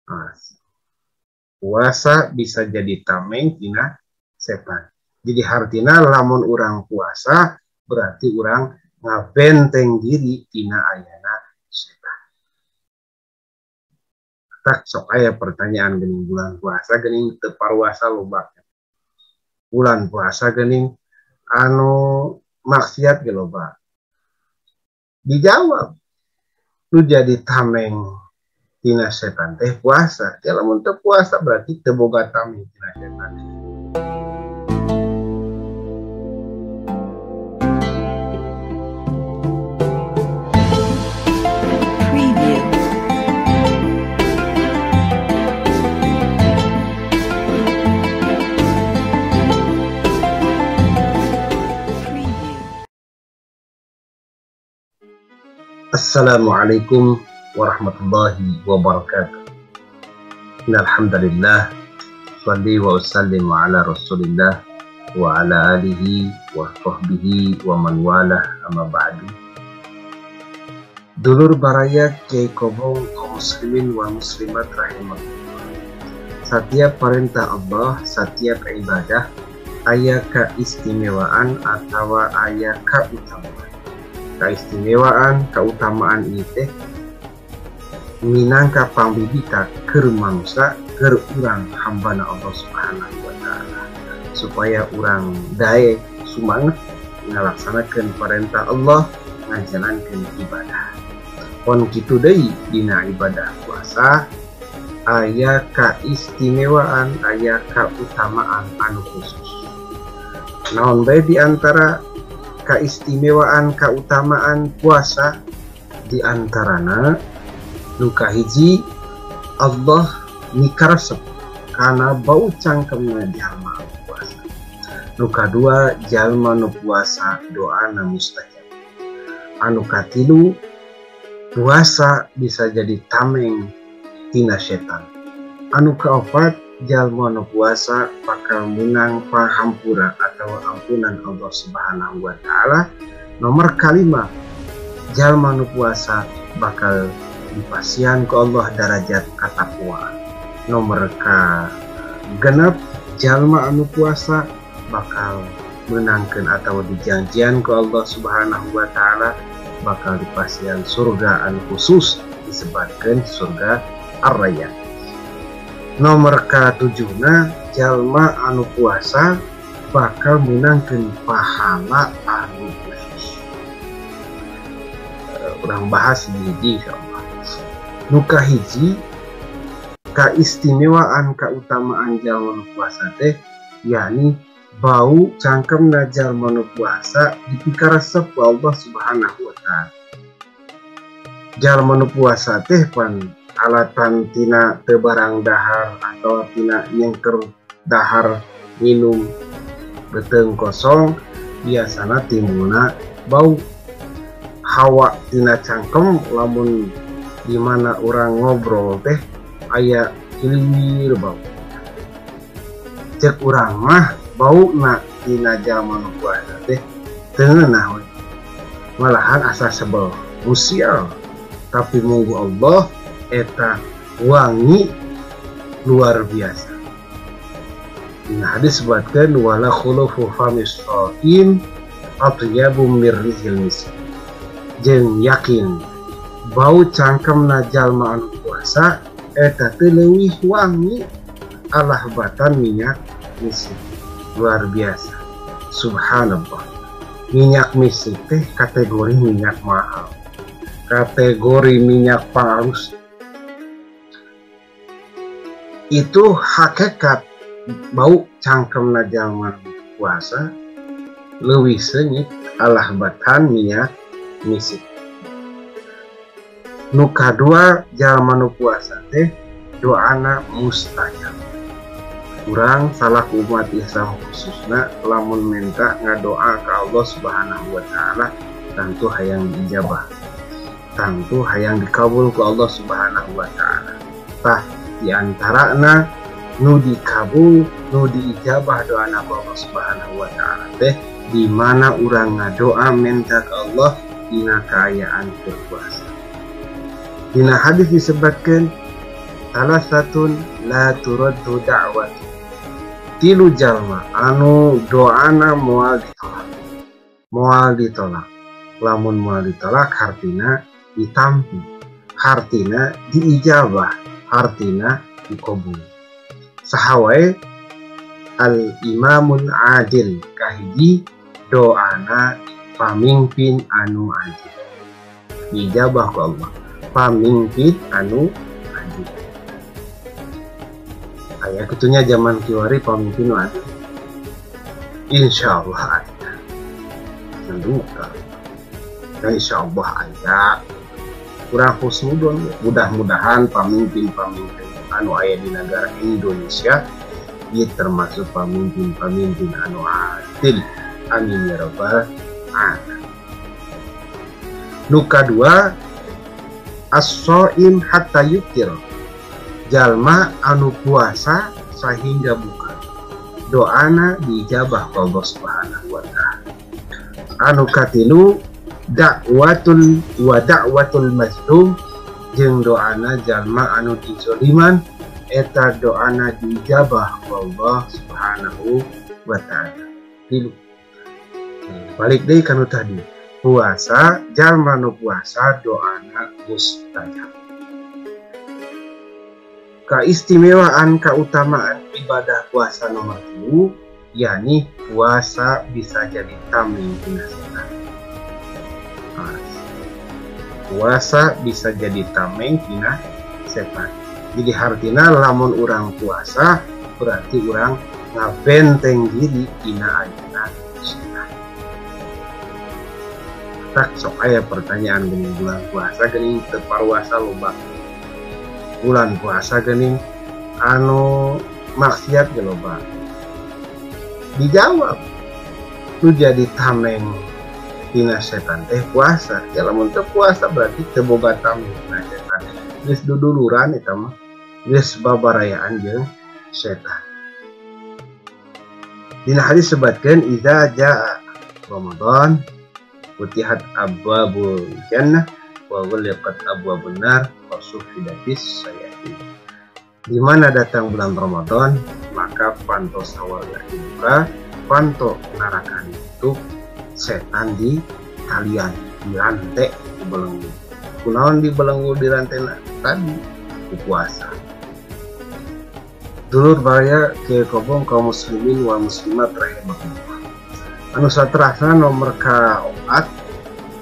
Nah, puasa bisa jadi tameng tina setan. Jadi hartina lamun urang puasa berarti urang ngabenteng diri tina ayana setan. Tak sok aya pertanyaan geuning bulan puasa geuning teu paruasa loba. Bulan puasa geuning anu maksiat ge loba. Dijawab nu jadi tameng tina setan teh puasa. Ya lamun teu puasa berarti teu boga tameng tina setan. Preview. Preview. Assalamualaikum warahmatullahi wabarakatuh. Innalhamdulillah, shalli wa usallimu ala rasulillah wa ala alihi wa sahbihi wa man walah, amma ba'du. Dulur baraya Kiai Kobong kaum muslimin wa muslimat rahimakumullah. Setiap perintah Allah, setiap ibadah aya keistimewaan atawa aya keutamaan. Keistimewaan, keutamaan ini teh minangka pambibita keur manusia, keur urang hambana Allah Subhanahu wa taala, supaya urang daek sumanget ngalaksanakeun perintah Allah, ngajalankeun ibadah. Pon kitu deui dina ibadah puasa aya kaistimewaan, aya kautamaan anu khusus. Naon bae di antara kaistimewaan, kautamaan puasa? Di antarana nu kahiji, Allah mikaresep kana bau cangkemna jalma anu puasa. Nu kadua, jalma nu puasa doana mustajab. Anu katilu, puasa bisa jadi tameng tina setan. Anu kaopat, jalma nu puasa bakal menang pahampura atau ampunan Allah Subhanahu wa taala. Nomor kalima, jalma nu puasa bakal dipasihan ke Allah darajat katakwaan. Nomor ka genep, jalma anu puasa bakal menangkan atau dijanjian ke Allah Subhanahu wa taala bakal dipasihan surga anu khusus disebutkan surga Ar-Rayyan. Nomor ka-7na, jalma anu puasa bakal menangkan pahala anu khusus. Urang bahas hiji insyaallah. Nu kahiji, kaistimewaan kautamaan jalma nu puasa teh yakni bau cangkemna jalma nu puasa dipikaresep ku Allah Subhanahu wa taala. Jalma nu puasa teh pan alatan tina teu barang dahar atau tina nyengker dahar minum beuteung kosong, biasana timbulna bau hawa tina cangkem. Lamun di mana orang ngobrol teh aya kilir bau. Cek urang mah bauna tina jalma nu puasa teh teu ngeunah we. Malahan asa sebel, musial. Tapi munggu Allah eta wangi luar biasa. Dina hadis sebutkeun wala khulufu famis shaim atyabu mir rihil misk. Jeung yakin bau cangkemna jalma anu puasa eta teh leuwih wangi alah batan minyak misik. Luar biasa, subhanallah. Minyak misik teh kategori minyak mahal, kategori minyak palus. Itu hakikat bau cangkemna jalma puasa leuwih seungit alah batan minyak misik. Nu kadua, jalma nu puasa teh doana mustajab. Urang salaku umat Islam khususna lamun menta ngadoa ka Allah Subhanahu wa taala tentu hayang diijabah, tentu hayang dikabul ku Allah Subhanahu wa taala. Tah di antarana nu dikabul, nu diijabah doana ku Allah Subhanahu wa taala teh di mana urang ngadoa menta ka Allah dina kaayaan berpuasa. Dina hadis disebutkan Salasatun la turaddu da'watu. Tilu jalma anu doana moal ditolak. Moal ditolak. Lamun moal ditolak hartina ditampi, hartina diijabah, hartina dikabul. Saha wae? Al imamul adil, kahiji doana pamimpin anu adil. Diijabah ku Allah. Pamimpin anu adil. Aya kitunya zaman kiwari pamimpin nu adil. Insyaallah aya. Duka. Dan insyaallah aya. Kurang husnudon, mudah-mudahan pamimpin-pamimpin anu aya di negara Indonesia ieu termasuk pamimpin-pamimpin anu adil. Amin ya rabbal alamin. Nu kadua, as-shaim hatta yuftir. Jalma anu puasa sehingga buka. Doana diijabah ku Allah Subhanahu wa taala. Anu katilu, dakwatul wa da'watul mazlum, jeung doana jalma anu dizoliman eta doana diijabah ku Allah Subhanahu wa taala. Tilu. Balik deui kanu tadi. Puasa, jalma nu puasa doana mustajab. Keistimewaan, keutamaan ibadah puasa nomor 2, yakni puasa bisa jadi tameng tina setan. Puasa bisa jadi tameng tina setan. Jadi hartina lamun urang puasa berarti urang ngabenteng diri tina ayana setan. Tak sok aya pertanyaan geuning bulan puasa geuning teu paruasa loba. Bulan puasa geuning anu maksiat ge loba. Dijawab nu jadi tameng tina setan teh puasa. Ya lamun teu puasa berarti teu boga tameng tina setan. Geus duduluran eta mah, geus babarayaan jeung setan. Dina hadis sebatkeun idza jaa Ramadan futihat abwabul jannah wa ghuliqat abwabun nar wa sufidatis sayatin. Di mana datang bulan Ramadan, maka panto sawarga dibuka, panto neraka ditutup, setan di talian, dirantai, dibelenggu. Kunaon dibelenggu dirantai tadi? Puasa. Dulur baraya kieu kobong kaum muslimin wal muslimat rahimakumullah. Anu saterasna nomor ka-4,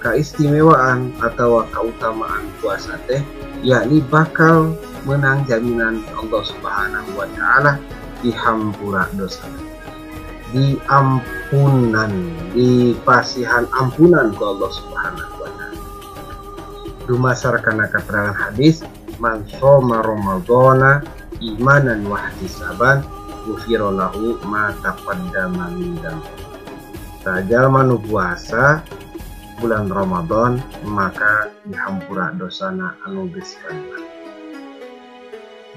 keistimewaan atau keutamaan puasa teh yakni bakal menang jaminan Allah Subhanahu wa taala dihampura dosa, diampunan, dipasihan ampunan ku Allah Subhanahu wa taala. Dumasar kana keterangan hadis man shoma ramadhana imanan wa ihtisaban ghufira lahu ma taqaddama min dzambi. Jalma nu puasa bulan Ramadan maka dihampura dosana anu geus lewat.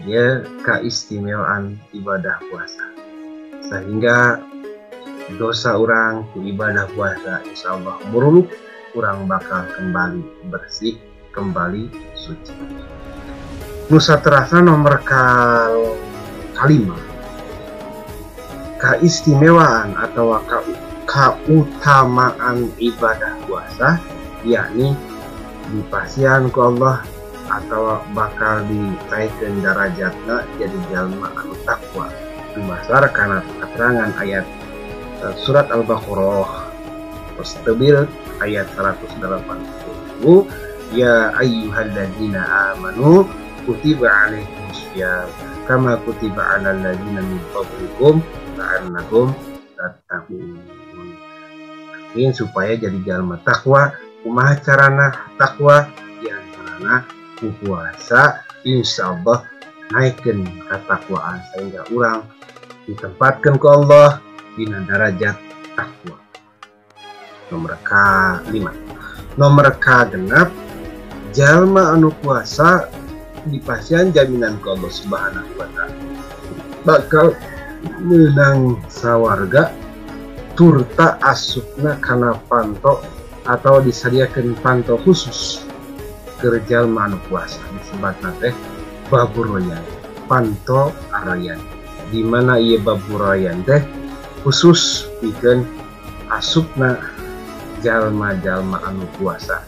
Dia keistimewaan ibadah puasa. Sehingga dosa orang ku ibadah puasa insyaallah muruluk, urang bakal kembali bersih, kembali suci. Nusa terasa nomor kelima, keistimewaan atau keutamaan ibadah puasa yakni dipasihan ku Allah atau bakal ditaikkeun darajatna jadi jalma anu takwa. Dumasar kana keterangan ayat surat Al-Baqarah Wastabil ayat 180, ya ayyuhalladzina amanu kutiba alaikumusiyam kama kutiba alal ladzina min qablikum la'allakum tattaqun. Ini supaya jadi jalma takwa. Kumaha carana takwa? Di antarana ku puasa, insyaallah naikkeun katakwaan sehingga urang ditempatkan ku Allah dina darajat takwa. Nomor ka-5. Nomor ka-6, jalma anu puasa dipasihan jaminan ku Allah Subhanahu wa taala bakal menang sawarga turta asupna kana panto atau disadiakeun panto khusus keur jalma anu puasa, disebutna teh Babur Royan, panto Arroyan, di mana ieu Babur Royan teh khusus pikeun asupna jalma-jalma anu puasa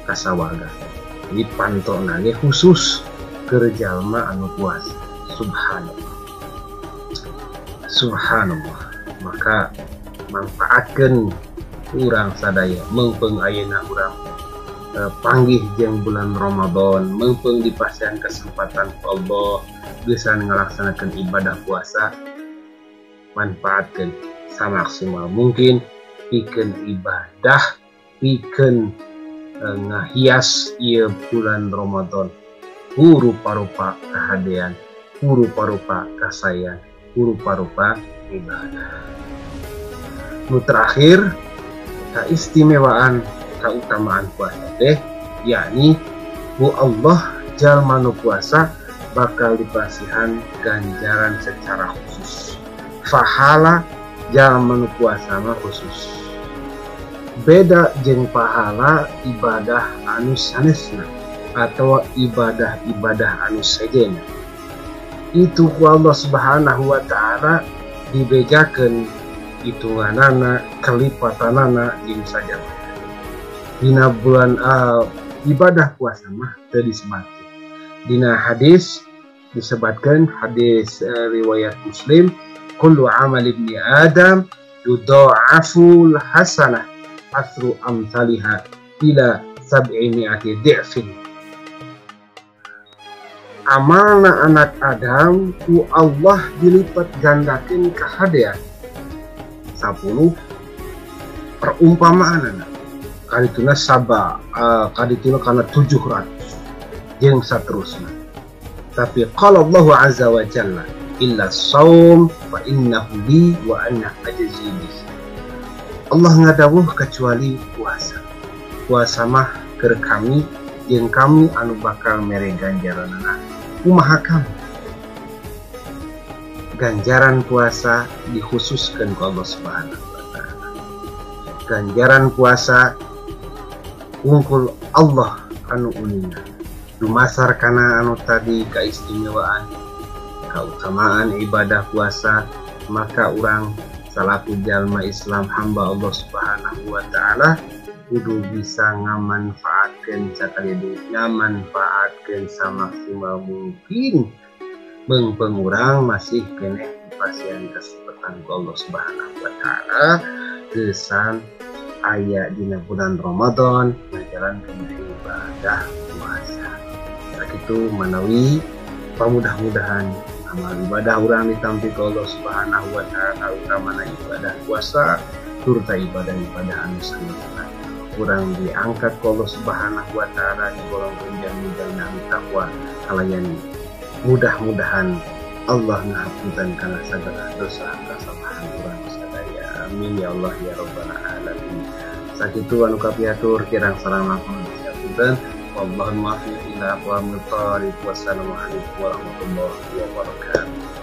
ka sawarga. Jadi pantona ge khusus keur jalma anu puasa. Subhanallah. Subhanallah. Maka manfaatkeun urang sadaya meungpeung ayeuna urang panggih jeung bulan Ramadan, meungpeung dipasihan kesempatan ku Allah geusan ngalaksanakeun ibadah puasa, manfaatkeun samaksimal mungkin pikeun ibadah, pikeun ngahias ieu bulan Ramadan ku rupa-rupa kahadean, ku rupa-rupa kasayan, ku rupa-rupa ibadah. Nu terakhir, keistimewaan keutamaan puasa teh yakni ku Allah jalma nu puasa bakal dipasihan ganjaran secara khusus. Pahala jalma nu puasa mah khusus. Beda jeung pahala ibadah anu sanesna atau ibadah-ibadah anu sejenna. Itu ku Allah Subhanahu wa taala dibejakeun hitunganana, kelipatanana jeung sajabana. Dina bulan ibadah puasa mah teu disebatkeun. Dina hadis disebatkeun, hadis riwayat Muslim, kullu amal ibni Adam yudha'afu hasanah asru amsaliha ila sab'imi'ati di'fin. Amalna anak Adam ku Allah dilipat gandakeun kahadean 10 perumpamaanana. Kadituna saba, kadituna kana 700 jeung saterusna. Tapi qala Allahu azza wa jalla illa shaum fa innahu li wa ana ajzi bih. Allah ngadawuh kecuali puasa. Puasa mah keur kami jeung kami anu bakal mere ganjaranana. Kumaha kami? Ganjaran puasa dikhususkeun ku Allah Subhanahu wa taala. Ganjaran puasa ungkul Allah anu uninga. Dumasar kana anu tadi keistimewaan, keutamaan ibadah puasa, maka urang salaku jalma Islam hamba Allah Subhanahu wa taala kudu bisa ngamanfaatkeun sakali deui, ngamanfaatkeun samaksimal mungkin. Meungpeung urang masih keneh dipasihan kesempatan ku Allah Subhanahu wa taala geusan aya dina bulan Ramadan ngajalankeun ibadah puasa. Sakitu manawi pamudah-mudahan amal ibadah urang ditampi ku Allah Subhanahu wa taala, utamana ibadah puasa turta ibadah-ibadah anu sanesna. Urang diangkat ku Allah Subhanahu wa taala digolongkeun jalmi-jalmi anu takwa kalayan mudah-mudahan Allah ngahapunten kana sagala dosa kasalahan urang sadaya. Amin ya Allah ya rabbal alamin. Sakitu anu kapiatur kirang sareng langkung punten. Wallahul muwaffiq ila aqwamit thoriq. Wassalamualaikum warahmatullahi wabarakatuh.